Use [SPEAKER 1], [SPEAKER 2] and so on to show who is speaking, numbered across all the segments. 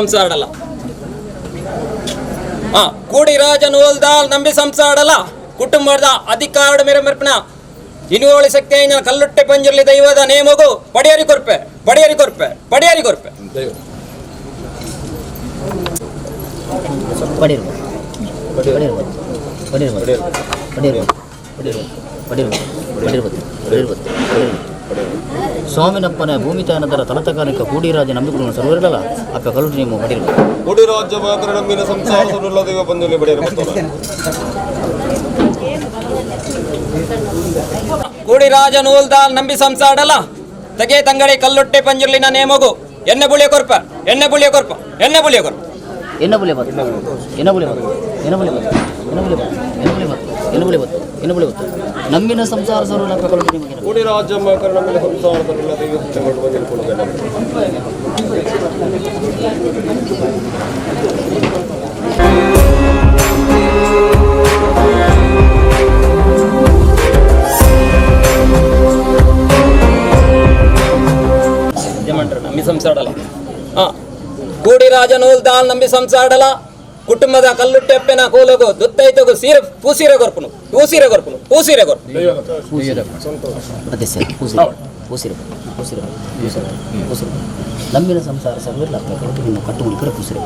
[SPEAKER 1] ಸಂಸಾರಡಲ್ಲ. ಕೂಡಿರಾಜ ನೂಲ್ದಾಲ್ ನಂಬಿ ಸಂಸಾರಡಲ್ಲ ಕುಟುಂಬದ ಅಧಿಕಾರ ಮೇರೆ ಮೆರ್ಪಣ ಇನುವೋಳಿ ಶಕ್ತಿ ಐನ ಕಲ್ಲುಟ್ಟೆ ಪಂಜುರ್ಲಿ ದೈವದ ನೇಮಗು ಪಡಿಯರಿ ಕೊರ್ಪೆ ಪಡಿಯರಿ ಕೊರ್ಪೆ ಪಡಿಯರಿ ಕೊರ್ಪೆ.
[SPEAKER 2] ಸ್ವಾಮಿನಪ್ಪನ ಭೂಮಿ ತಾನದರ ತಲತಕಾಲಿಕ ಕೂಡಿರಾಜ ನಂಬಿಕೊಂಡು ಸರ್ವರಿಡಲ ಅಪ್ಪ ಕಲ್ಲುಟ್ಟಿ ನಿಮ್ಮ ಪಡಿರು.
[SPEAKER 3] ಕೂಡಿರಾಜ ಮಾತ್ರ ನಂಬಿನ ಸಂಸಾರ ಸರುಳ್ಳ ದೈವ ಪಂಜುರ್ಲಿ ಬಡಿಯರು ಬತ್ತೋಣ.
[SPEAKER 1] ಕೂಡಿರಾಜ ನೂಲ್ದಾಲ್ ನಂಬಿ ಸಂಸಾರಡಲ್ಲ ತಗೆ ತಂಗಡಿ ಕಲ್ಲುಟ್ಟೆ ಪಂಜುರ್ಲಿನ ನೇಮಗು ಎಣ್ಣೆ ಬುಳಿಯ ಕೊರ್ಪ ಎಣ್ಣೆ ಬುಳಿಯ ಕೊರ್ಪ ಎಣ್ಣೆ ಬುಳಿಯ ಕೊರ್ಪ.
[SPEAKER 2] ಎನ್ನ ಬುಲೆ ಬತ್ತು ಎನ್ನ ಬುಲೆ ಬತ್ತು ಎನ್ನ ಬುಲೆ ಬತ್ತು ಎನ್ನ ಬುಲೆ ಬತ್ತು ಎನ್ನ ಬುಲೆ ಬತ್ತು ಎನ್ನ ಬುಲೆ ಬತ್ತು ಎನ್ನ ಬುಲೆ ಬತ್ತು ನಂಬಿನ ಸಂಸಾರ ಸರ್ವರಿಡಲ ಅಪ್ಪ ಕಲ್ಲುಟ್ಟಿ ನಿಮಗೆ.
[SPEAKER 3] ಕೂಡಿರಾಜ ಮಾತ್ರ ನಂಬಿನ ಸಂಸಾರ ಸರುಳ್ಳ ದೈವ ಪಂಜುರ್ಲಿ ಕೊಡುಗನ.
[SPEAKER 1] ಯಜಮಾನ್ರು ನಂಬಿ ಸಂಸಾಡಲ್ಲ. ಕೂಡಿರಾಜ ನೂಲ್ದಾಲ್ ನಂಬಿ ಸಂಸಾಡಲ ಕುಟುಂಬದ ಕಲ್ಲುಟ್ಟೆಪ್ಪೆನ ಕೋಲಗು ದುತ್ತೈತಗು ಸೀರೆ ಪೂಸೀರೆ ಕೊರ್ಪುನು ಪೂಸೀರೆ ಕೊರ್ಪುನು ಪೂಸೀರೆ ಕೊರ್ಪು.
[SPEAKER 2] ಅದೇ ಸರ್ ಪೂಸಿರು ಪೂಸಿರು ಪೂಸಿರು ಪೂಸಿರು ಪೂಸಿರು ನಂಬಿನ ಸಂಸಾರ ಸರ್ವರಿಡಲ ಅಪ್ಪ ಕಲ್ಲುಟ್ಟಿ ನಿಮ್ಮ ಕಟ್ಟು ಮುಡಿಕರೆ ಪೂಸಿರು.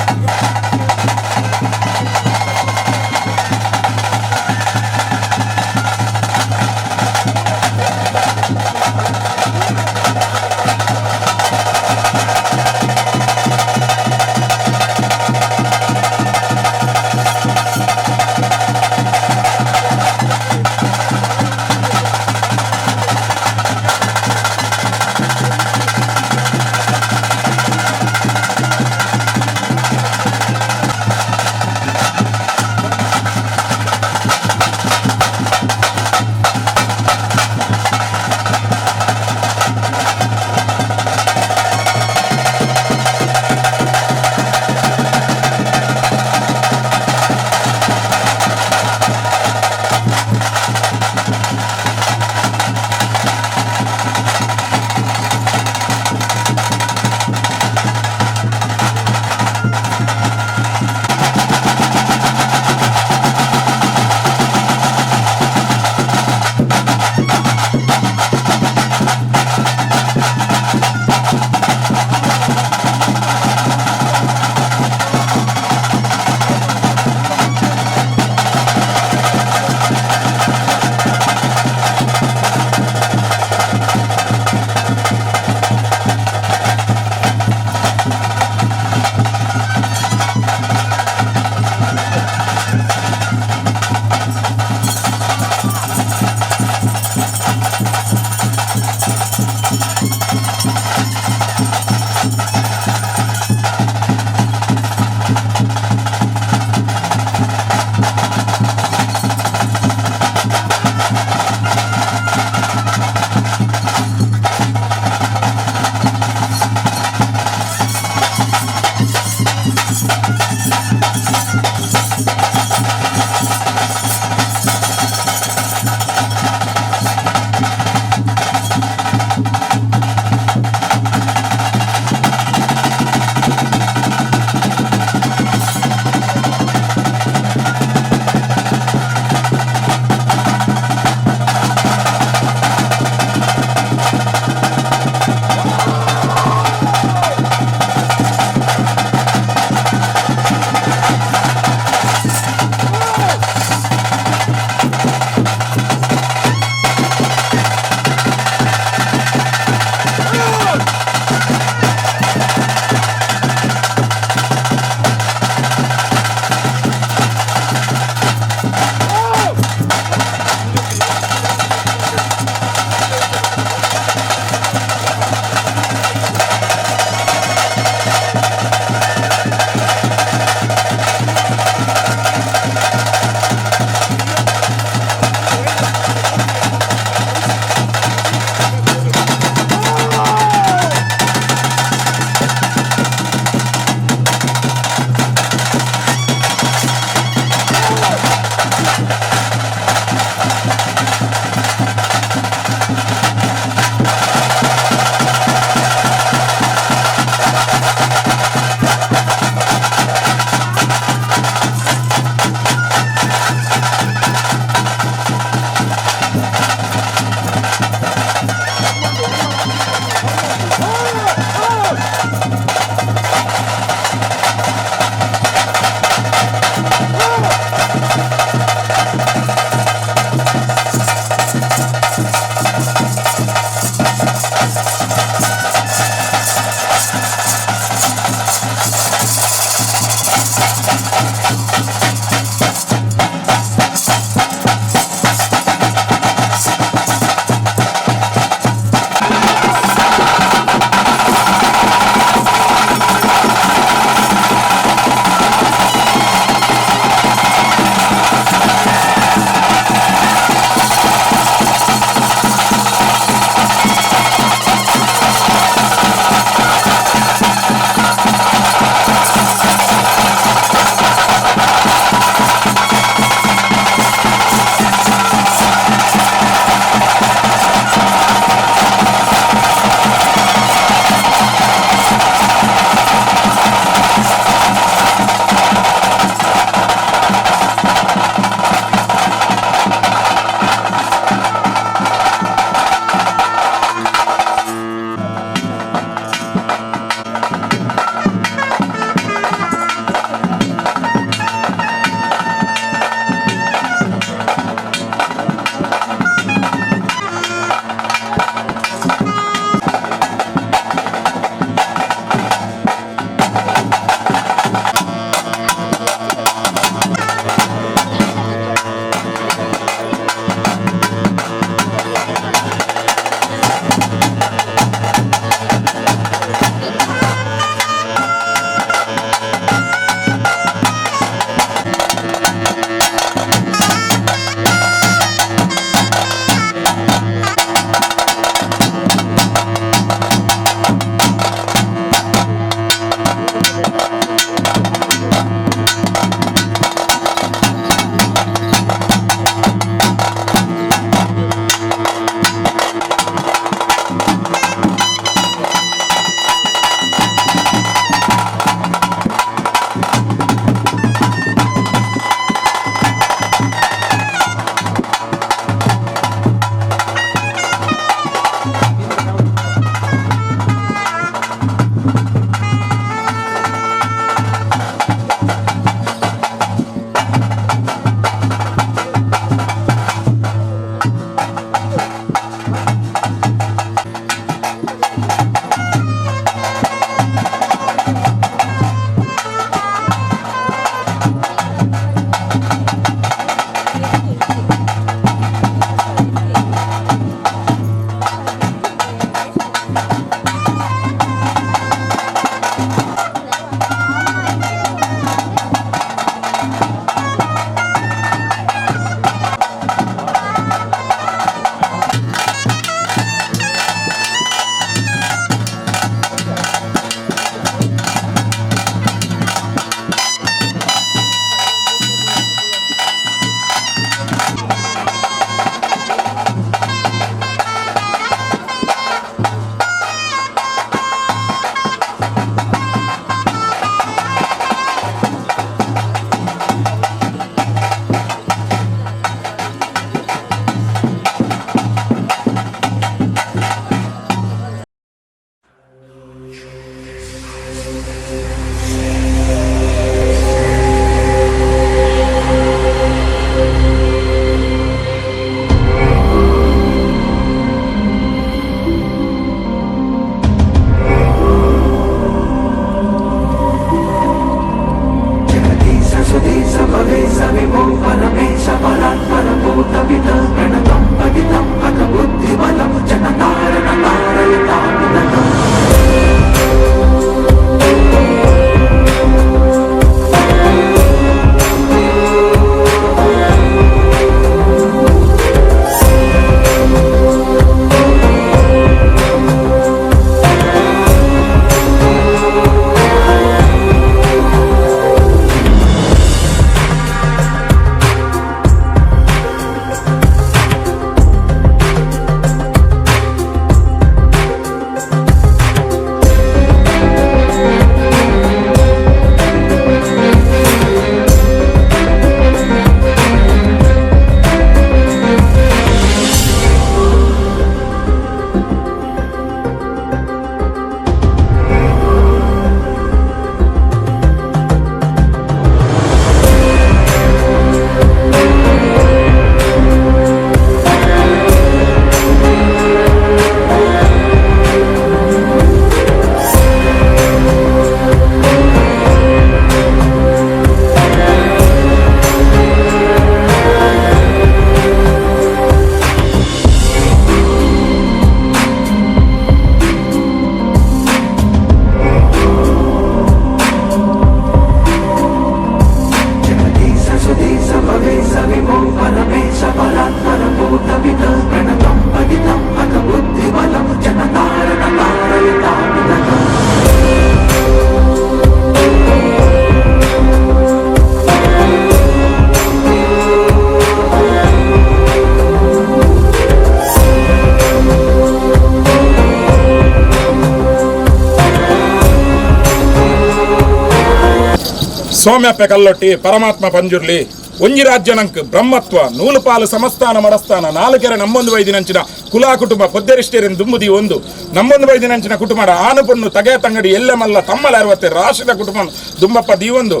[SPEAKER 4] ಸೋಮ್ಯಪ್ಪೆ ಕಲ್ಲೊಟ್ಟಿ ಪರಮಾತ್ಮ ಪಂಜುರ್ಲಿ ಒಂಜಿ ರಾಜ್ಯನಂಕ್ ಬ್ರಹ್ಮತ್ವ ನೂಲುಪಾಲು ಸಮಸ್ಥಾನ ಮಡಸ್ಥಾನ ನಾಲ್ಕೆರೆ ನಮ್ಮೊಂದು ವೈದಿನಂಚಿನ ಕುಲಾ ಕುಟುಂಬ ಪೊದ್ದೆರಿಷ್ಟೇರಿನ ದುಂಬುದಿ ಒಂದು ನಮ್ಮೊಂದು ವೈದಿನಂಚಿನ ಕುಟುಂಬದ ಆನು ಪೊಣ್ಣು ತಗೆ ತಂಗಡಿ ಎಲ್ಲೆ ಮಲ್ಲ ತಮ್ಮಲ ಅರವತ್ತೆ ರಾಶಿದ ಕುಟುಂಬ ದುಂಬಪ್ಪ ದೀವೊಂದು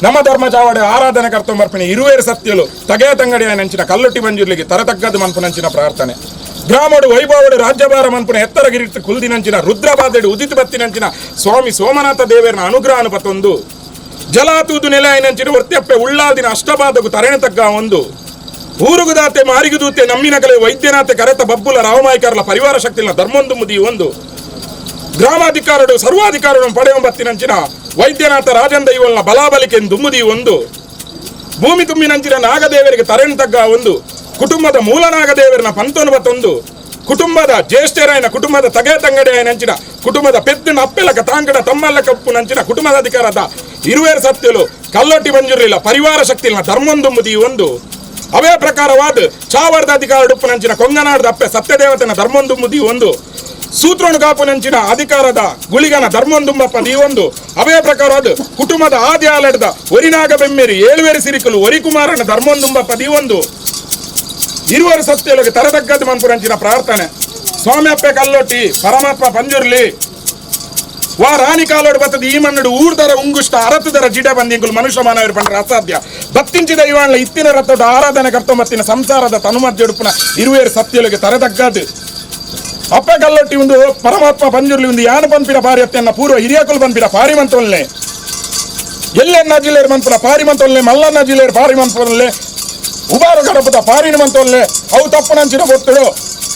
[SPEAKER 4] ನಮ್ಮ ಧರ್ಮ ಚಾವಡೆ ಆರಾಧನೆ ಕರ್ತಂಬರ್ಪಿಣಿ ಇರುವೇರು ಸತ್ಯಲು ತಗೆ ತಂಗಡಿ ನಂಚಿನ ಕಲ್ಲೊಟ್ಟಿ ಮಂಜುರ್ಲಿಗೆ ತರತಕ್ಕದ್ದು ಮನ್ಪುನಂಚಿನ ಪ್ರಾರ್ಥನೆ. ಗ್ರಾಮಡು ವೈಭವಡು ರಾಜ್ಯಭಾರ ಮನ್ಪುನ ಎತ್ತರಗಿರಿ ಕುಲ್ದಿನಂಚಿನ ರುದ್ರಬಾದೆಡು ಉದಿತು ಬತ್ತಿನಂಚಿನ ಸ್ವಾಮಿ ಸೋಮನಾಥ ದೇವರನ ಅನುಗ್ರಹ ಅನುಪತೊಂದು ಜಲಾತೂದು ನೆಲೆಯನಂಚಿನ ಒರ್ತ್ಯಪ್ಪೆ ಉಳ್ಳಾದಿನ ಅಷ್ಟಬಾಧಕು ತರಣೆ ತಗ್ಗ ಒಂದು ಊರುಗುದಾತೆ ಮಾರಿಗುದೂತೆ ನಮ್ಮಿನಗಲೆ ವೈದ್ಯನಾಥೆ ಕರೆತ ಬಬ್ಬುಲ ರಾವಮಾಯಿಕಾರಲ ಪರಿವಾರ ಶಕ್ತಿನ ಧರ್ಮೊಂದು ಮುದಿ ಒಂದು ಗ್ರಾಮಾಧಿಕಾರರು ಸರ್ವಾಧಿಕಾರರು ಪಡೆಯುವ ವೈದ್ಯನಾಥ ರಾಜಂದ ಇವಲ್ನ ಬಲಾಬಲಿಕೆ ದುಮ್ಮುದಿ ಒಂದು ಭೂಮಿ ತುಂಬಿನಂಚಿನ ನಾಗದೇವರಿಗೆ ತರಣೆ ತಗ್ಗ ಒಂದು ಕುಟುಂಬದ ಮೂಲ ನಾಗದೇವರನ ಪಂತನು ಬತ್ತೊಂದು ಕುಟುಂಬದ ಜ್ಯೇಷ್ಠರಾಯನ ಕುಟುಂಬದ ತಗೆ ತಂಗಡೆಯನಂಚಿನ ಕುಟುಂಬದ ಪೆದ್ದಿನ ಅಪ್ಪೆಲಕ ತಾಂಕಡ ತಮ್ಮಲ್ಲ ಕಪ್ಪು ನಂಚಿನ ಕುಟುಂಬದ ಅಧಿಕಾರದ ಇರುವೇರು ಸತ್ಯಲು ಕಲ್ಲೊಟ್ಟಿ ಬಂಜುರ್ಲಿಲ್ಲ ಪರಿವಾರ ಶಕ್ತಿಲ್ಲ ಧರ್ಮೊಂದು ಮುದಿ ಒಂದು ಅವೇ ಪ್ರಕಾರವಾದ ಚಾವರ್ದ ಅಧಿಕಾರ ಡುಪ್ಪುನಂಚಿನ ಕೊಂಗನಾಡದ ಅಪ್ಪೆ ಸತ್ಯದೇವತನ ಧರ್ಮೊಂದು ಮುದಿ ಒಂದು ಸೂತ್ರನು ಕಾಪುನಂಚಿನ ಅಧಿಕಾರದ ಗುಳಿಗನ ಧರ್ಮೊಂದುಂಬಪ್ಪ ಒಂದು ಅವೇ ಪ್ರಕಾರವಾದ ಕುಟುಂಬದ ಆದಿ ಆಲಡದ ಒರಿನಾಗ ಬೆಮ್ಮೇರಿ ಏಳುವೇರು ಸಿರಿಕಲು ಒರಿಕುಮಾರನ ಧರ್ಮೊಂದುಂಬಪ್ಪ ಒಂದು ಇರುವರು ಸತ್ಯಗಳಿಗೆ ತರತಕ್ಕದ್ದು ಮನ್ಪುರಂಚಿನ ಪ್ರಾರ್ಥನೆ. ಸ್ವಾಮಿ ಅಪ್ಪೆ ಕಲ್ಲೊಟ್ಟಿ ಪರಮಾತ್ಮ ಪಂಜುರ್ಲಿ ವಾ ರಾಣಿ ಕಾಲೋಡು ಬತ್ತದ ಈ ಮಣ್ಣು ಊರ್ದರ ಉಂಗುಷ್ಟ ಅರತದರ ಜಿಡ ಬಂದಿಂಗುಲು ಮನುಷ್ಯ ಮಾನವರು ಪಂಡ್ರೆ ಅಸಾಧ್ಯ ಬತ್ತಿಂಚಿದ ಇವಾಣ್ಲ ಇತ್ತಿನ ರಥದ ಆರಾಧನೆ ಕರ್ತೊಂಬತ್ತಿನ ಸಂಸಾರದ ತನುಮಧ್ಯಡುಪುನ ಇರುವೇರು ಸತ್ಯಗಳಿಗೆ ತರತಕ್ಕದ್ದು ಅಪ್ಪೆ ಕಲ್ಲೊಟ್ಟಿ ಒಂದು ಪರಮಾತ್ಮ ಪಂಜುರ್ಲಿ ಒಂದು ಯಾನು ಪಂಪಿನ ಪಾರಿಯತ್ತೆನ್ನ ಪೂರ್ವ ಹಿರಿಯಕುಲು ಪಂಪಿನ ಪಾರಿಮಂತೊಲ್ನೆ ಎಲ್ಲೆನ್ನ ಜಿಲ್ಲೆಯರು ಮನ್ಪುನ ಪಾರಿಮಂತೊಲ್ನೆ ಮಲ್ಲನ್ನ ಜಿಲ್ಲೆಯರು ಪಾರಿಮಂತೊಲ್ನೆ ಉಬಾರು ಗಡಪದ ಪಾರಿನ ಮಂತೊಲ್ಲೆ ಅವು ತಪ್ಪನಂಚಿನ ಒತ್ತುಡು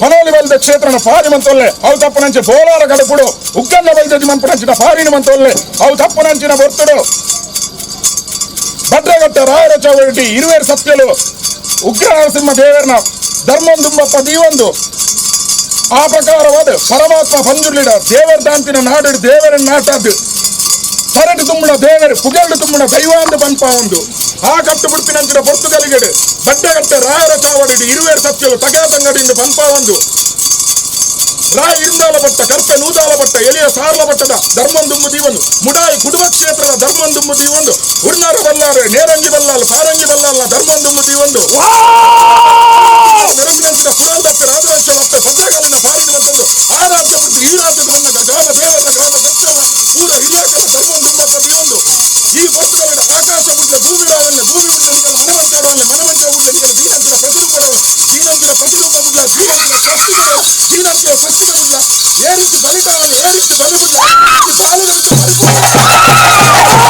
[SPEAKER 4] ಪನೋಲಿ ಬಲ್ದ ಕ್ಷೇತ್ರನ ಪಾರಿ ಮಂತೊಲ್ಲೆ ಅವು ತಪ್ಪನಂಚೆ ಬೋಲಾರ ಗಡಪುಡು ಉಗ್ಗನ್ನ ಬೈದದಿ ಮನ್ಪುನಂಚಿನ ಪಾರಿನ ಮಂತೊಲ್ಲೆ ಅವು ತಪ್ಪನಂಚಿನ ಒತ್ತುಡು ಭದ್ರಘಟ್ಟ ರಾಯರ ಚೌಟಿ ಇರುವೇರು ಸತ್ಯಲು ಉಗ್ರ ನರಸಿಂಹ ದೇವರನ ಧರ್ಮೊಂದುಂಬಪ್ಪ ದೀವೊಂದು ಆ ಪ್ರಕಾರವಾದ ಪರಮಾತ್ಮ ಪಂಜುರ್ಲಿಡ ದೇವರ ದಾಂತಿನ ನಾಡು ದೇವರ ನಾಟದ್ದು ತರಟು ತುಂಬುಣ ದೇವರು ಪುಗೆಲ್ಡು ತುಂಬುಣ ದೈವಾಂದು ಪನ್ಪ ಒಂದು ಆ ಕಟ್ಟು ಬಿಡ್ಪಿನಂಚಿನ ಪೊರ್ತುಗಲಿಗೆಡು ಬಡ್ಡೆಗಟ್ಟೆ ರಾಯರ ಚಾವಡಿಡು ಇರುವೇರು ಸತ್ಯಲು ತಗೆ ತಂಗಡಿಂದು ಪನ್ಪ ಒಂದು ರಾಯ ಇರುಂದಾಲ ಭಟ್ಟ ಕರ್ಪೆ ನೂದಾಲ ಭಟ್ಟ ಎಲಿಯ ಸಾರ್ಲ ಭಟ್ಟದ ಧರ್ಮೊಂದುಂಬು ದೀವೊಂದು ಮುಡಾಯಿ ಕುಟುಂಬ ಕ್ಷೇತ್ರದ ಧರ್ಮೊಂದುಂಬು ದೀವೊಂದು ಉರ್ನಾರ ಬಲ್ಲಾರೆ ನೇರಂಗಿ ಬಲ್ಲಾಲ್ ಪಾರಂಗಿ ಬಲ್ಲಾಲ್ನ ಧರ್ಮೊಂದುಂಬು ದೀವೊಂದು ಮೆರಗಿನಂಚಿನ ಪುರಾದಪ್ಪೆ ರಾಜವಂಶಲಪ್ಪೆ ಭದ್ರಕಾಲಿನ ಪಾರಿನ ಮತ್ತೊಂದು ಆ ರಾಜ್ಯ ಬಿಟ್ಟು ಈ ರಾಜ್ಯದ ಬಂದಾಗ ಗ್ರಾಮ ದೇವರ ಗ್ರಾಮ ಸತ್ಯನ ಪೂರ ಹಿರಿಯಕರ ಧರ್ಮೊಂದುಂಬಪ್ಪ ದೀವೊಂದು ಈ ಪೊರ್ತುಗಲಿನ ಆಕಾಶ ಬಿಟ್ಟ ಭೂಮಿ ರಾವಣ್ಯ ಭೂಮಿ ಬಿಟ್ಟ ಮನವಂಚಾಡವನ್ನೇ ಮನವಂಚ ಬಿಟ್ಟ ದೀನಂಚಿನ ಪ್ರತಿರೂಪಗಳು ದೀನಂಚಿನ ಪ್ರತಿರೂಪ ಬಿಡ್ಲ ದೀನಂಚಿನ ಸೃಷ್ಟಿಗಳು ದೀನಂಚಿನ ಸೃಷ್ಟಿಗೆ ಬಿಡ್ಲ ಏ ರೀತಿ ಬಲಿತಾವನೆ ಏ ರೀತಿ ಬಲಿ ಬಿಡ್ಲ ಬಾಲದ ಬಿಟ್ಟು ಪರಿಪೂರ್ಣ.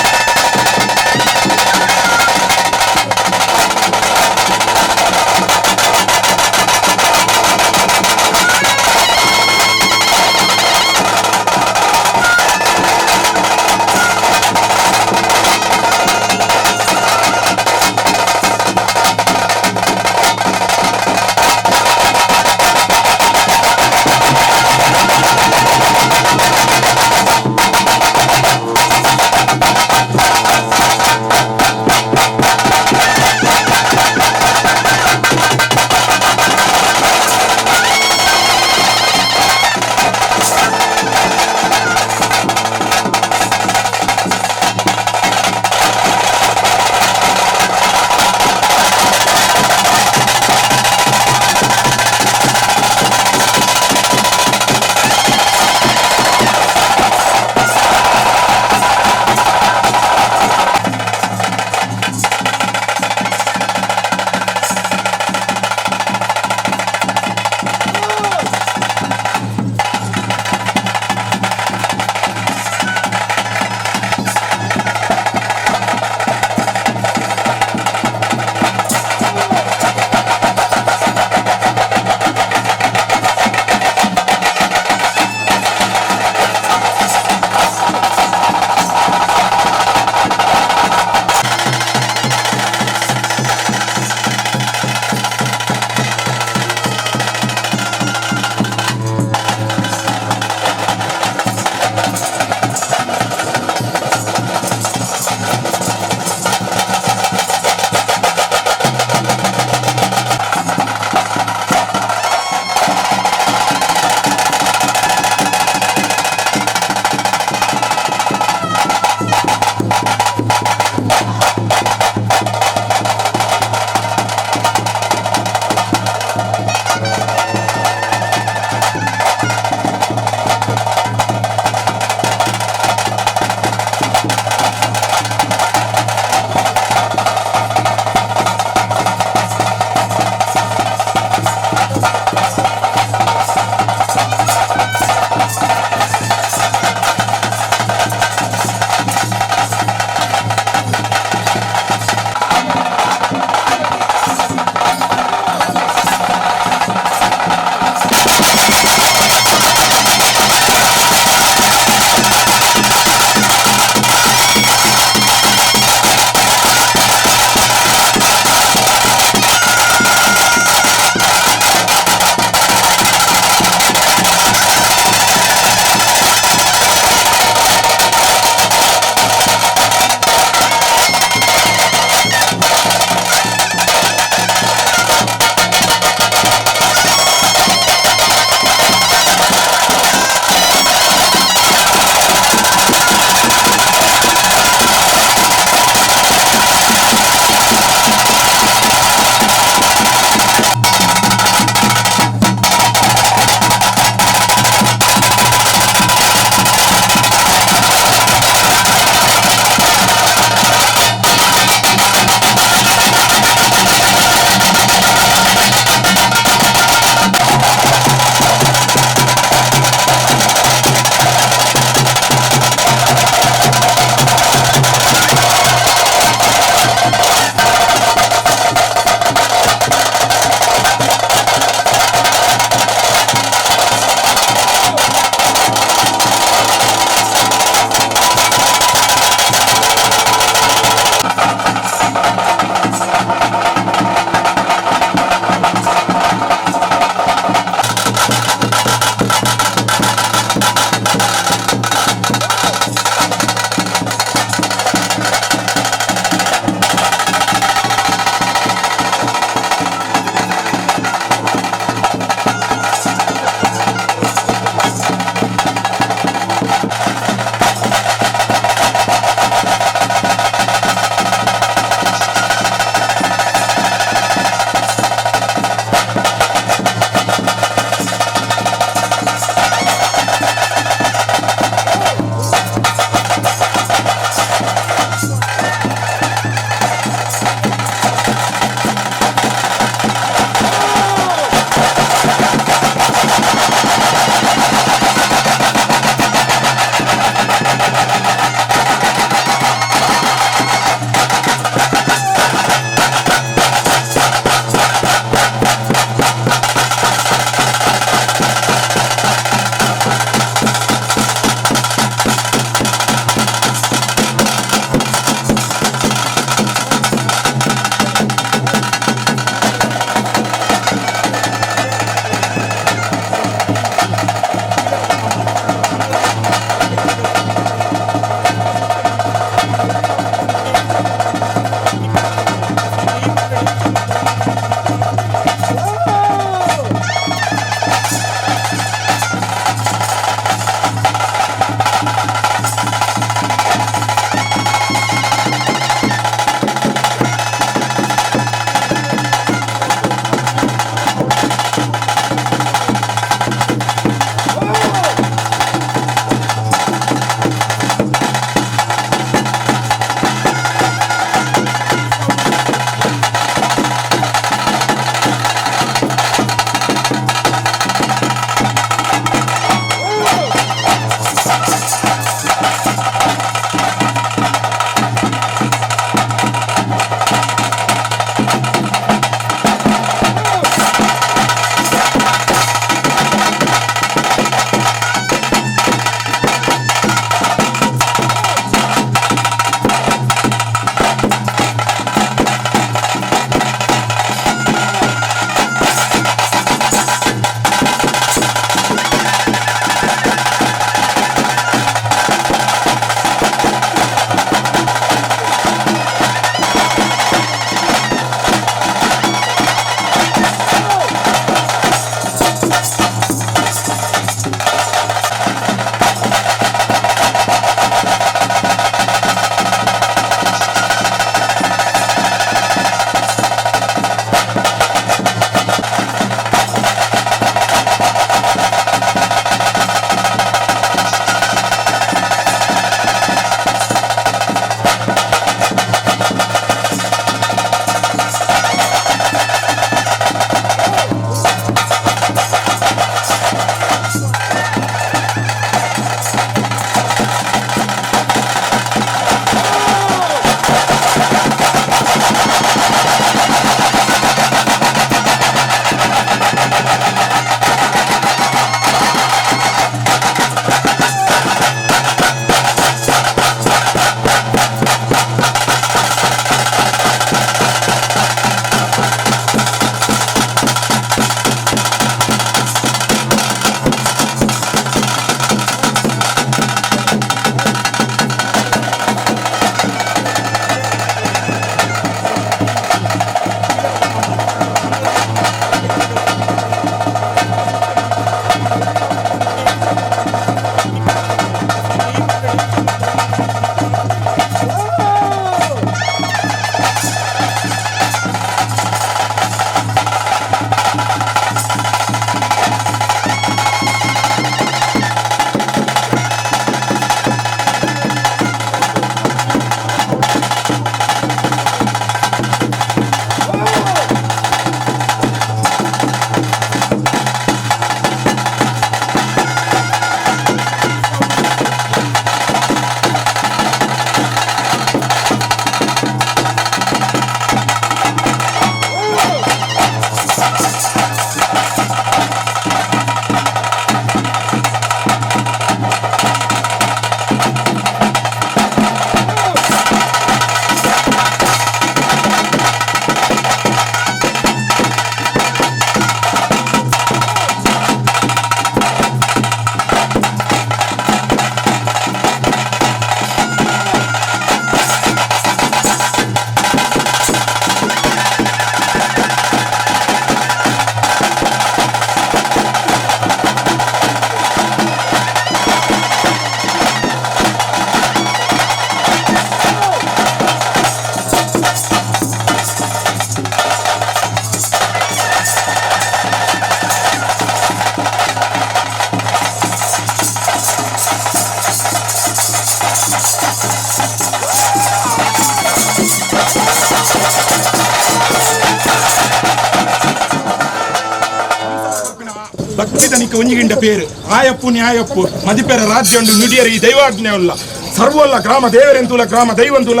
[SPEAKER 4] ಎಂಕ್ ಒಂಜಿ ಗಿಂಡ ಪೇರು ಆಯಪ್ಪು ನ್ಯಾಯಪ್ಪು ಮದಿಪೆರ ರಾಜ್ಯ ನುಡಿಯರ ಈ ದೈವಾಜ್ಞೆ ಉಲ್ಲ ಸರ್ವಲ್ಲ ಗ್ರಾಮ ದೇವರೆಂತೂಲ ಗ್ರಾಮ ದೈವಂತೂಲ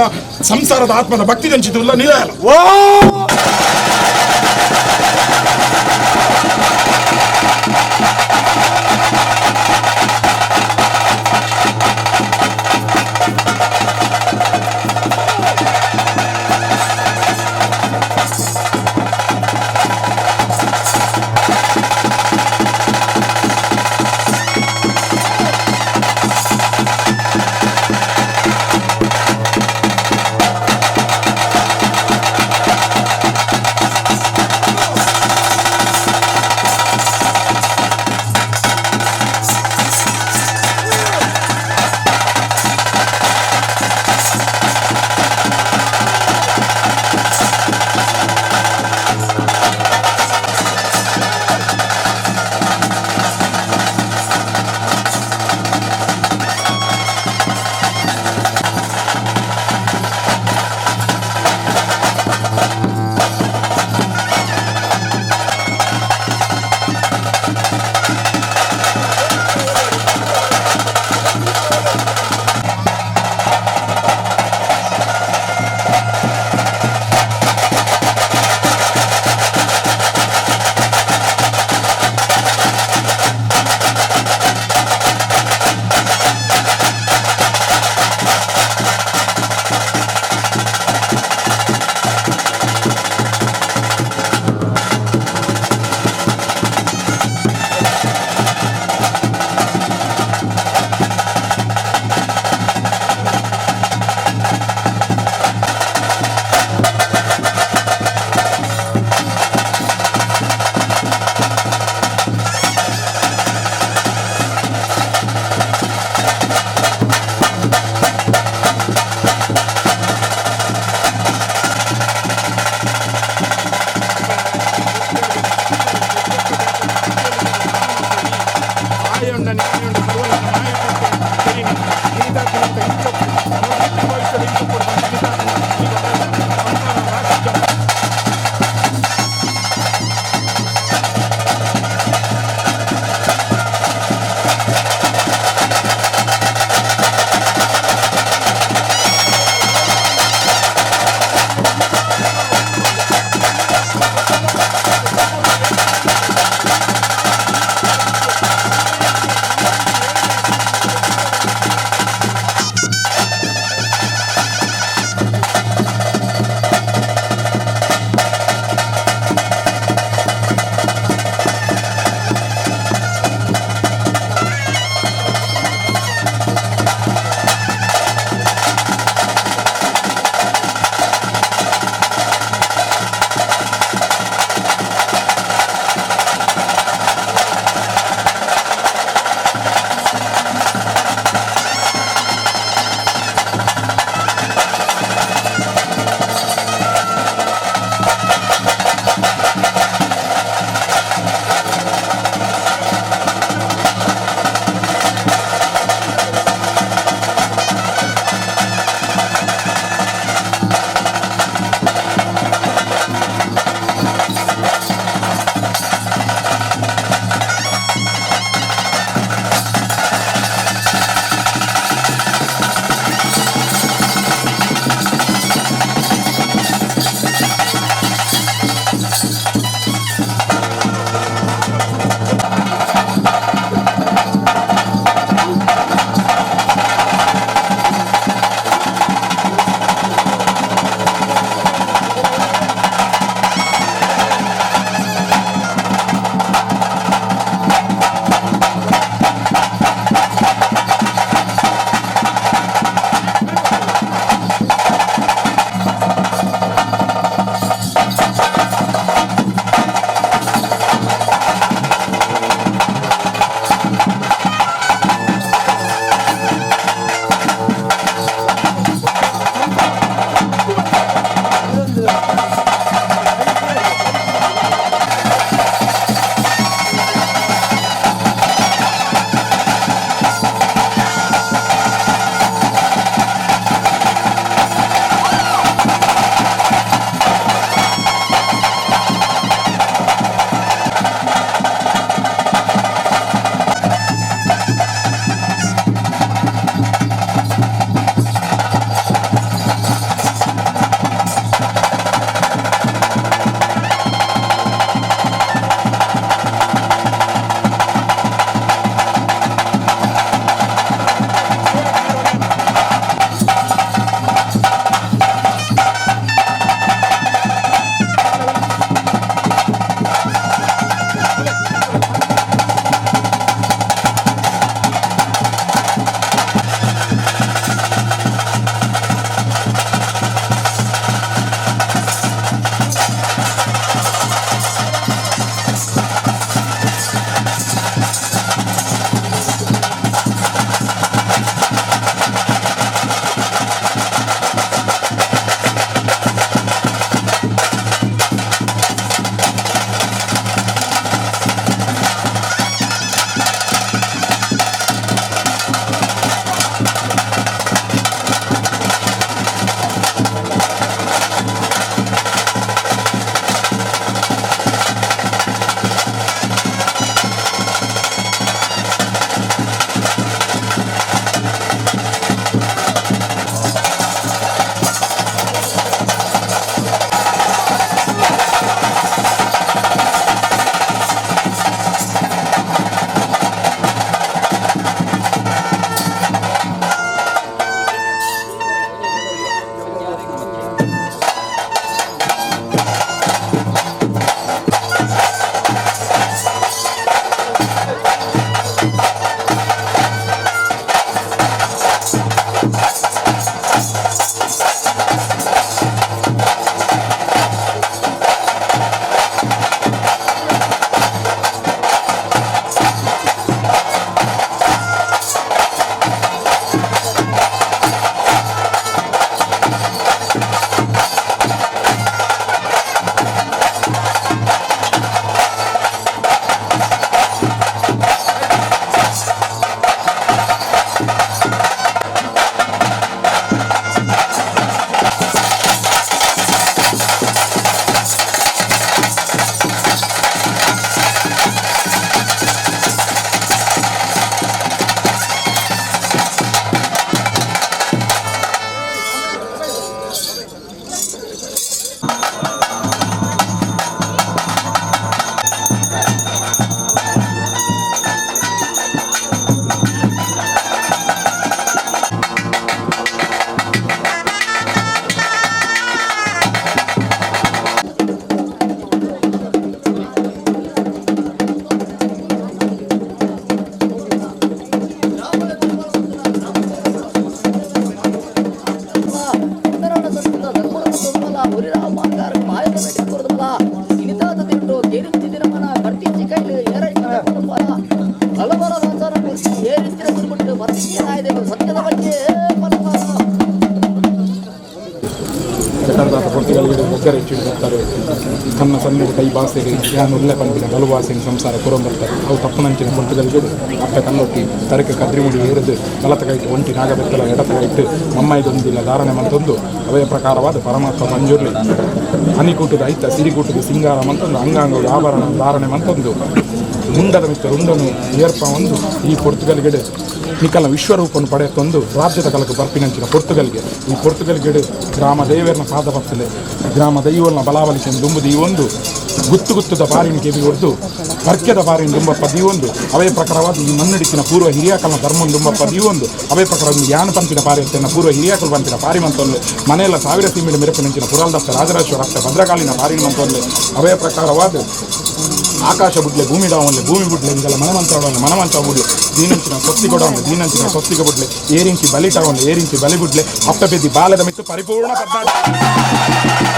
[SPEAKER 4] ಸಂಸಾರದ ಆತ್ಮದ ಭಕ್ತಿ ದಂಚಿತುಲ್ಲ ನಿಲಯಲ್ಲ.
[SPEAKER 2] ಮಾರ್ಗಾರ ಮಾಯದ ಬೆಟ್ಟ ಕೊರದಲ್ಲ ಇನಿತಾದ ತಿಂಡು ಕೇರಿಂಚಿದಿನ ಮನ ಕರ್ತಿಂಚಿ ಕೈಲು ಏರೈತ ಹಲವರ ಸಂಸಾರ ಏರಿಂಚಿನ ಗುರುಬಿಟ್ಟು ಬರ್ತಿಂಚಿ ನಾಯದೇವರು ಸತ್ಯದ ಬಗ್ಗೆ ಪರಮ.
[SPEAKER 4] ಚಟರ್ದಾತ ಪೊರ್ತುಗಲ್ಗೆ ಒಗ್ಗರೆ ಹೆಚ್ಚು ಬರ್ತಾರೆ. ತನ್ನ ಸನ್ನಿಧಿ ಕೈ ಬಾಸೆಗೆ ಯಾನು ಉಲ್ಲೆ ಪಂಪಿನ ಬಲು ಬಾಸೆನ ಸಂಸಾರ ಕುರಂಬರ್ತಾರೆ. ಅವು ತಪ್ಪುನಂಚಿನ ಪೊರ್ತುಗಲ್ಗೆ ಅಪ್ಪೆ ಕಲ್ಲೊಟ್ಟಿ ತರಕ ಕದ್ರಿಮುಡಿ ಏರಿದು ಬಲತ ಕೈಟ್ ಒಂಟಿ ನಾಗಬೆತ್ತಲ, ಎಡತ ಕೈಟ್ ಮಮ್ಮಾಯಿದೊಂದಿಲ್ಲ ಧಾರಣೆ ಮಂತೊಂದು ಅವಯ ಪ್ರಕಾರವಾದ ಪರಮಾತ್ಮ ಮಂಜೂರ್ಲಿ ಅನಿಕೂಟದ ಐತ ಸಿರಿಕೂಟದ ಸಿಂಗಾರ ಮಂತೊಂದು ಅಂಗಾಂಗದ ಆಭರಣ ಧಾರಣೆ ಮಂತೊಂದು ಮುಂಡದ ಮಿತ್ತ ರುಂಡನು ಏರ್ಪ ಒಂದು ಈ ಪೊರ್ತುಗಲ್ಗಡೆ ನಿಕಲ ವಿಶ್ವರೂಪನ್ನು ಪಡೆಯತ್ತೊಂದು ರಾಜ್ಯದ ಕಲಕ ಬರ್ಪಿನಂಚಿನ ಪೊರ್ತುಗಲ್ಗೆ. ಈ ಪೊರ್ತುಗಲ್ಗೆಡು ಗ್ರಾಮ ದೇವರನ ಪಾದ ಪತ್ತಲೆ ಗ್ರಾಮ ದೈವನ ಬಲಾಬಲಿಕೆ ದುಂಬುದು ಈ ಒಂದು ಗುತ್ತು ಗುತ್ತದ ಬಾರಿನ ಕೆವಿ ಹೊಡೆದು ಪರ್ಕ್ಯದ ಬಾರಿನ ದುಂಬಪ್ಪ ದೀವೊಂದು ಅವೇ ಪ್ರಕಾರವಾದ ಈ ಮಣ್ಣಡಿಕ್ಕಿನ ಪೂರ್ವ ಹಿರಿಯಾಕಲ್ನ ಧರ್ಮನ್ ದುಂಬಪ್ಪ ದೀವೊಂದು ಅವೇ ಪ್ರಕಾರ ಒಂದು ಯಾನ ಪಂಪಿನ ಪಾರಿ ಅಂತೇನ ಪೂರ್ವ ಹಿರಿಯಾಕಲ್ ಪಂಪಿನ ಪಾರಿ ಮಂತೊಂದು ಮನೆಯಲ್ಲ ಸಾವಿರ ಸೀಮಿಡ ಮೆರಪಿನಂಚಿನ ಪುರಾಲ್ದತ್ತ ರಾಜರಾಜೇಶ್ವರ ಅತ್ತ ಭದ್ರಕಾಳಿನ ಪಾರಿನ ಮಂತೊಂದು ಅವೇ ಪ್ರಕಾರವಾದ ಆಕಾಶ ಬುಡ್ಲೆ ಭೂಮಿ ಡಾವನ್ಲೆ ಭೂಮಿ ಬುಡ್ಲೆ ಇಂಗೆಲ್ಲ ಮನಮಂತ್ರ ಮನಮಂತ್ರ ಬುಡ್ಲೆ ದೀನಂಚಿನ ಸೊತ್ತಿ ಕೊಡವನ್ಲೆ ದೀನಂಚಿನ ಸೊತ್ತಿಗೆ ಬುಡ್ಲೆ ಏರಿಂಚಿ ಬಲಿ ಟಾವನ್ಲೆ ಏರಿಂಚಿ ಬಲಿ ಬುಡ್ಲೆ ಅಪ್ಪಪೆದ್ದಿ ಬಾಲದ ಮಿತ್ತು ಪರಿಪೂರ್ಣ ಪದ್ಧತಿ.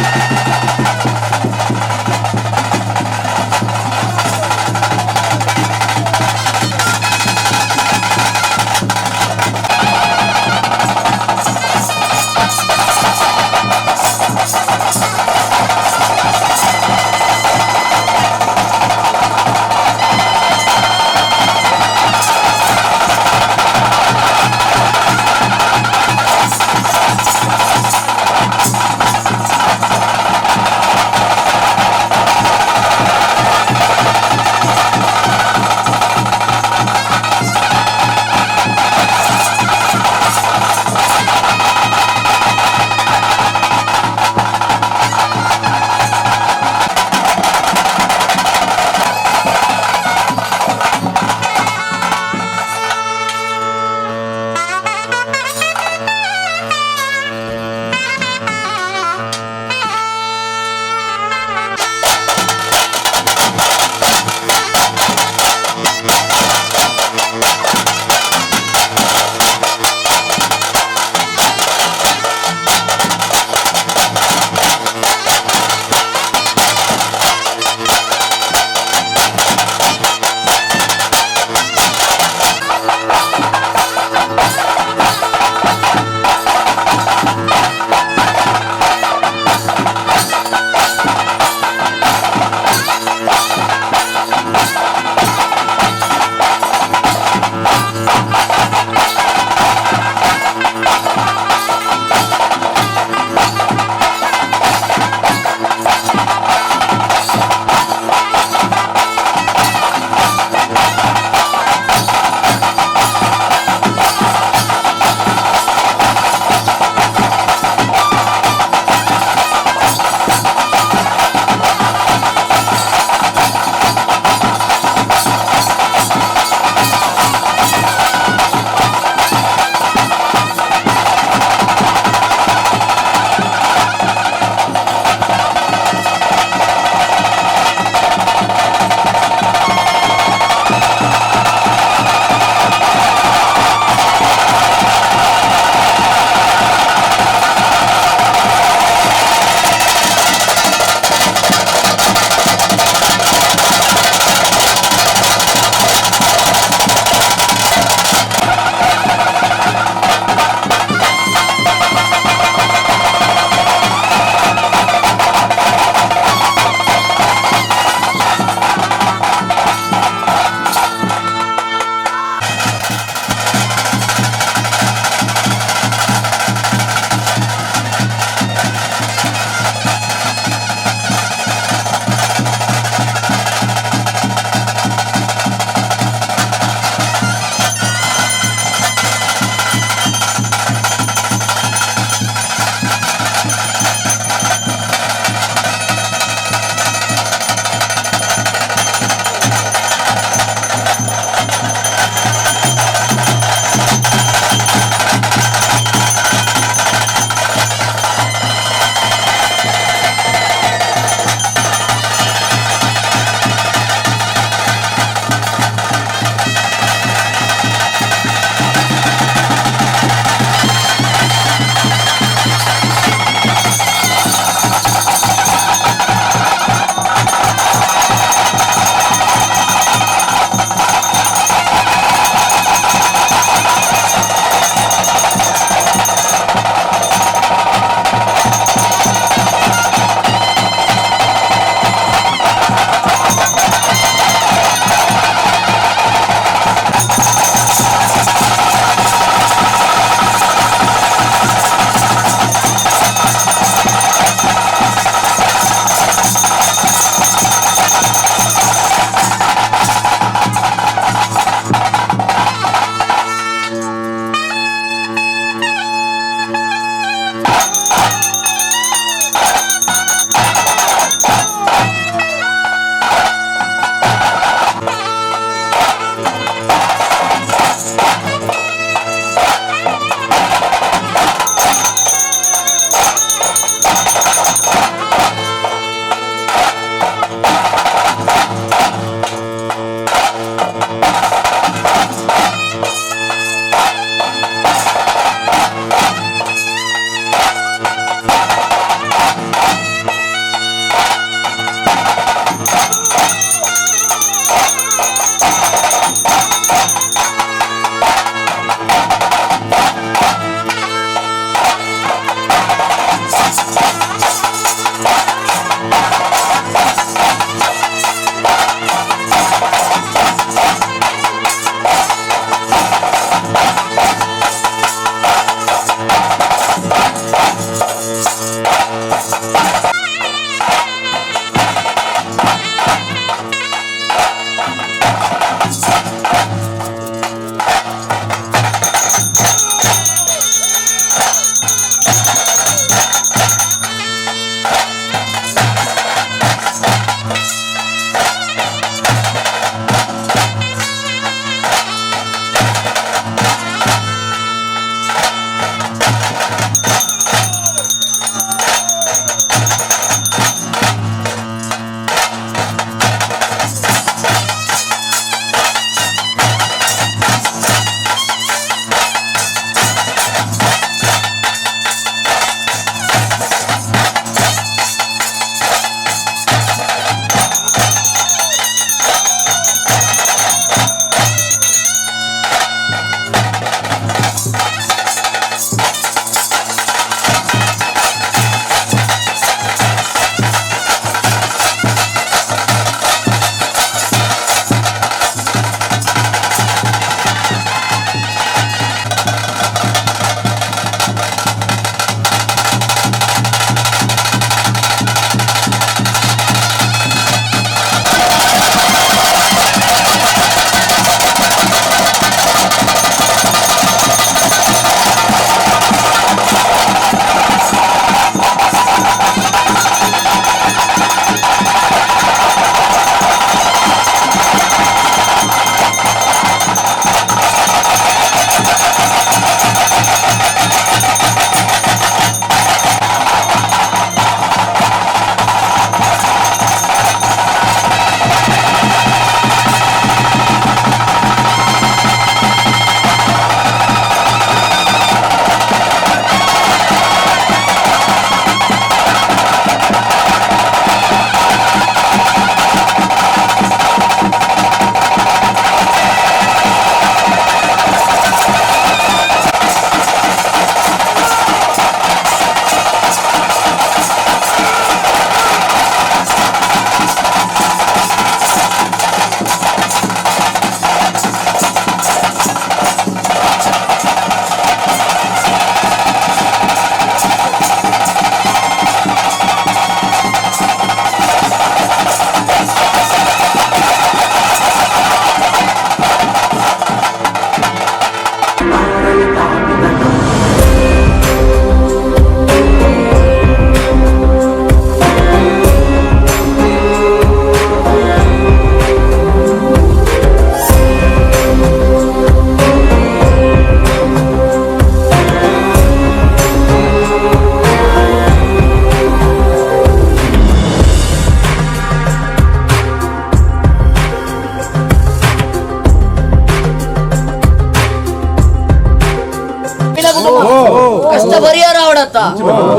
[SPEAKER 2] ಅತ್ತ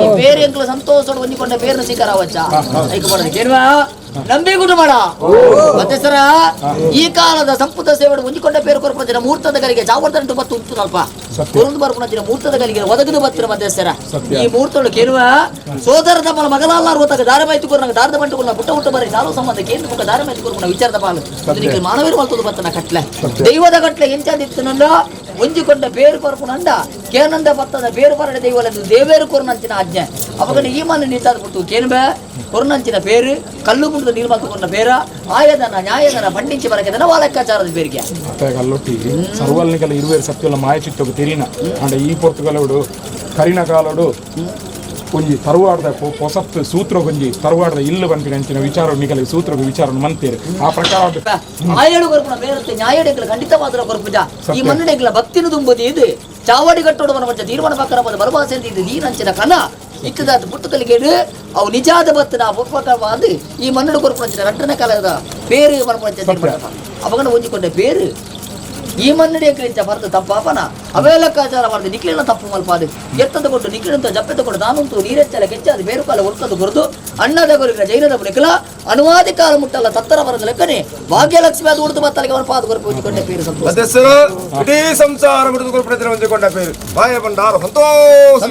[SPEAKER 2] ಈ ಬೇರೆ ಎಂಕ್ಲ ಸಂತೋಷ ಒಂಜಿಕೊಂಡ ಬೇರ್ನ ಸ್ವೀಕಾರ ಅವಚ್ಚ ಐಕ ಮಾಡೋದು ಕೇಳುವ ನಂಬಿ ಕುಟುಂಬಡ ಮತ್ತೆ ಸರ ಈ ಕಾಲದ ಸಂಪುಟ ಸೇವೆ ಒಂಜಿಕೊಂಡ ಪೇರು ಕೊರಪುನ ಮುಹೂರ್ತದ ಗಲಿಗೆ ಜಾವರ್ಧನ ಬತ್ತು ಉಂಟು ಅಲ್ಪ ಕೊರಂದು ಬರ್ಪುನ ಮುಹೂರ್ತದ ಗಲಿಗೆ ಒದಗದು ಬತ್ತಿರ ಮಧ್ಯಸ್ಥರ ಈ ಮುಹೂರ್ತಗಳು ಕೇಳುವ ಸೋದರ ತಮ್ಮಲ ಮಗಲಾಲ್ಲಾರು ಗೊತ್ತಾಗ ದಾರ ಮಾಹಿತಿ ಕೊರ್ನಾಗ ದಾರದ ಬಂಟು ಕೊರ್ನ ಪುಟ್ಟ ಹುಟ್ಟ ಬರೀ ಸಾಲು ಸಂಬಂಧ ಕೇಂದ್ರ ಮುಖ ದಾರ ಮಾಹಿತಿ ಕೊರ್ಪುನ ವಿಚಾರದ ಪಾಲು ಇದಕ್ಕೆ ಮಾನವೀರು ಮಲ್ತದ ಬತ್ತನ ಕಟ್ಲೆ ದೈವದ ಕಟ್ಲೆ ಎಂಚಾದಿತ್ತನಲ್ಲ ಒಂಜಿಕೊಂಡ ಬೇರು ಕೊರಪುನಂಡ ಕೇನಂದ ಬತ್ತದ ಬೇರು ಪರಡೆ ದೈವಲೆಂದು ದೇವೇರು ಕೊರ್ನಂಚಿನ ಆಜ್ಞೆ ಅವಾಗ ಈ ಮಣ್ಣು ನಿಂತಾದ ಬಿಟ್ಟು ಕೇನ್ಬೆ ಕೊರ್ನಂಚಿನ పేరు ಕಲ್ಲು ಮುಂಡದ ನೀರು ಕೊರ್ನ పేರ ಆಯದನ ನ್ಯಾಯದನ ಬಂಡಿಂಚಿ ಬರಕೆದನ ವಾಲೆಕ್ಕಾಚಾರದ ಬೇರಿಗೆ
[SPEAKER 4] ಕಲ್ಲೊಟ್ಟಿ ಸರ್ವಲ್ನಿಕಲ ಇರುವೇರು ಸತ್ಯಲ ಮಾಯಚಿತ್ತೊಗು ತೆರಿನ ಅಂಡ ಈ ಪೊರ್ತುಗಲೋಡು ಕರಿನ ಕಾಲೋಡು ಒಂಜಿ ತರುವಾಡದ ಪೊಸತ್ತು ಸೂತ್ರ ಒಂಜಿ ತರುವಾಡದ ಇಲ್ಲು ಪನ್ಪಿನ ಅಂಚಿನ ವಿಚಾರ ನಿಕಲ ಸೂತ್ರಗ ವಿಚಾರ ಮಂತೇರು ಆ ಪ್ರಕಾರ
[SPEAKER 2] ಆಯಡು ಕೊರ್ಪುನ ಬೇರತ್ತೆ ನ್ಯಾಯಡೆಗಳ ಖಂಡಿತವಾದ ಕೊರ್ಪುಜ ಈ ಮಣ್ಣುಡೆಗಳ ಭಕ್ತಿನ ತುಂಬುದು ಇದು ಚಾವಡಿ ಕಟ್ಟೋಡು ಮನ ಮಂಚ ತೀರ್ಮಾನ ಪಕ್ಕರ ಬಲವಾಸೆ ಇದು ನೀನಂಚಿನ ಕನ ಇಕ್ಕದಾದ ಪುಟ್ಟಕಲಿಗೇಡು ಅವು ನಿಜಾದ ಬತ್ತನ ಪೊಪ್ಪಕವಾದ ಈ ಮಣ್ಣು ಕೊರ್ಪುನಂಚಿನ ರಟ್ಟನ ಕಾಲದ పేరు ಮನಪಂಚ ತೀರ್ಮಾನ ಅವಗನ ಒಂಜಿಕೊಂಡ పేರು ಈ ಮನ್ನಡಿ ಕ್ರಿಂಚ ಬರೆದು ತಪ್ಪಾಪನ ಅವೇಲಕ್ಕಾಚಾರ ಮಾಡಿದ ನಿಕ್ಲಿನ ತಪ್ಪು ಮಲ್ಪಾದು ಎತ್ತದ ಕೊಟ್ಟು ನಿಕ್ಲಿನಂತ ಜಪ್ಪೆತ್ತ ಕೊಟ್ಟು ತಾನುಂಟು ನೀರೆಚ್ಚಲ ಕೆಚ್ಚಾದ ಬೇರು ಕಾಲ ಒಲ್ಕದು ಕೊರದು ಅಣ್ಣದ ಗುರುಗಳ ಜೈನದ ಬುಲಿಕಲ ಅನುವಾದಿ ಕಾಲ ಮುಟ್ಟಲ್ಲ ತತ್ತರ ಬರದ ಲೆಕ್ಕನೆ ಭಾಗ್ಯಲಕ್ಷ್ಮಿ ಅದು ಉಳಿದು ಬತ್ತಲಿಗೆ ಅವನ ಪಾದ ಕೊರಪು ಒಂಜಿಕೊಂಡ పేರು ಸಂತೋಷ
[SPEAKER 3] ಮಧ್ಯಸ್ಥರು ಇಡೀ ಸಂಸಾರ ಬಿಡಿದು ಕೊರಪುನ ಹೊಂದಿಕೊಂಡ ಪೇರು ಬಾಯ ಬಂಡಾರ ಸಂತೋಷ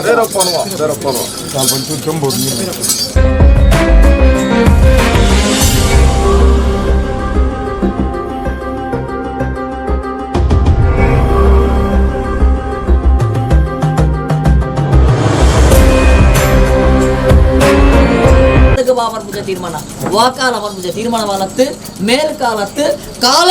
[SPEAKER 3] ದೇರಪ್ಪನುವ ದೇರಪ್ಪನುವ
[SPEAKER 4] ಒಂಚೂರು ಚೊಂಬೋದು ನೀರು.
[SPEAKER 2] ಬಾಬರ್ ತೀರ್ಮಾನ ವಾಕಾಲ ಪೂಜೆ ತೀರ್ಮಾನವಾಲತ್ತು ಮೇಲ್ಕಾಲತ್ತು ಕಾಲ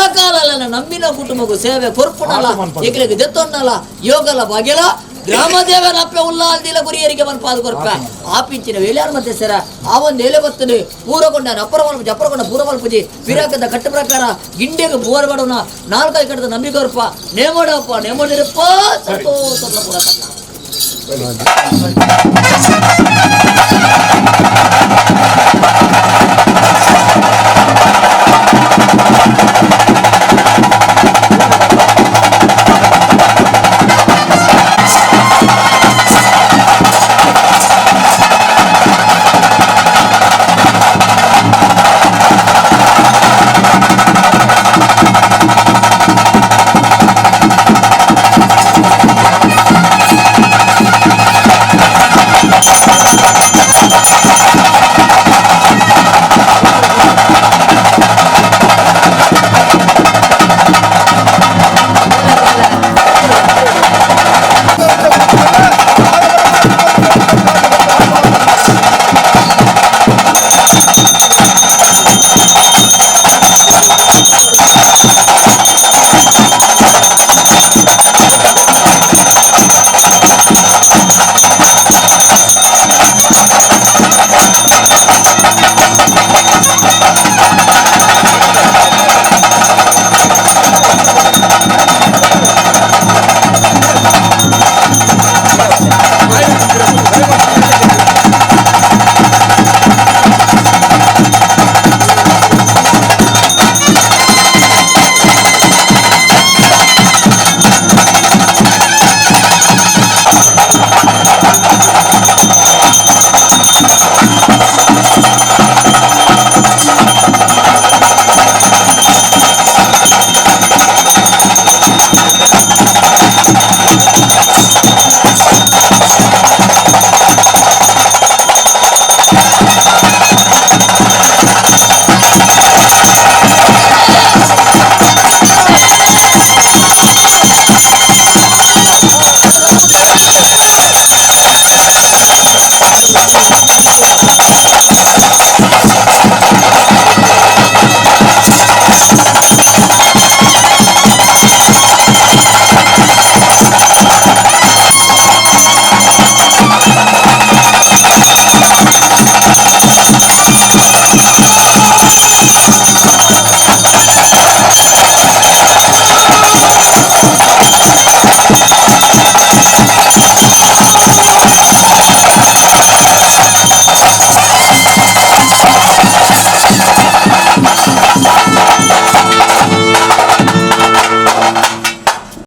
[SPEAKER 2] ನಂಬಿನ ಕುಟುಂಬಕ್ಕೂ ಸೇವೆ ಕೊರ್ಪುನಲ ಎಕ್ಲೆಗ್ ದೆತ್ತೊನ್ನಲ ಯೋಗಲ ಬಗೆಲ ಗ್ರಾಮ ದೇವರ ಅಪ್ಪೆ ಉಲ್ಲಾಲ್ದಿಲ ಗುರಿಯರಿಗೆ ಮನ್ಪಾದ ಕೊರ್ಪ ಆಪಿಂಚಿನ ವೇಲ್ಯಾರ್ ಮತ್ತೆ ಸರ ಆ ಒಂದು ಎಲೆ ಬತ್ತನು ಪೂರಕೊಂಡ ಅಪ್ಪರ ಮಲ್ಪುಜಿ ಅಪ್ಪರಕೊಂಡ ಪೂರ ಮಲ್ಪುಜಿ ವಿರಾಕದ ಕಟ್ಟು ಪ್ರಕಾರ ಗಿಂಡೆಗೆ ಬೂವರ್ ಬಡವನ ನಾಲ್ಕೈ ಕಟ್ಟದ ನಂಬಿಕೆ ಕೊರ್ಪ ನೇಮೋಡಪ್ಪ ನೇಮೋಡಿರಪ್ಪ ಸಂತೋಷ ಪೂರ.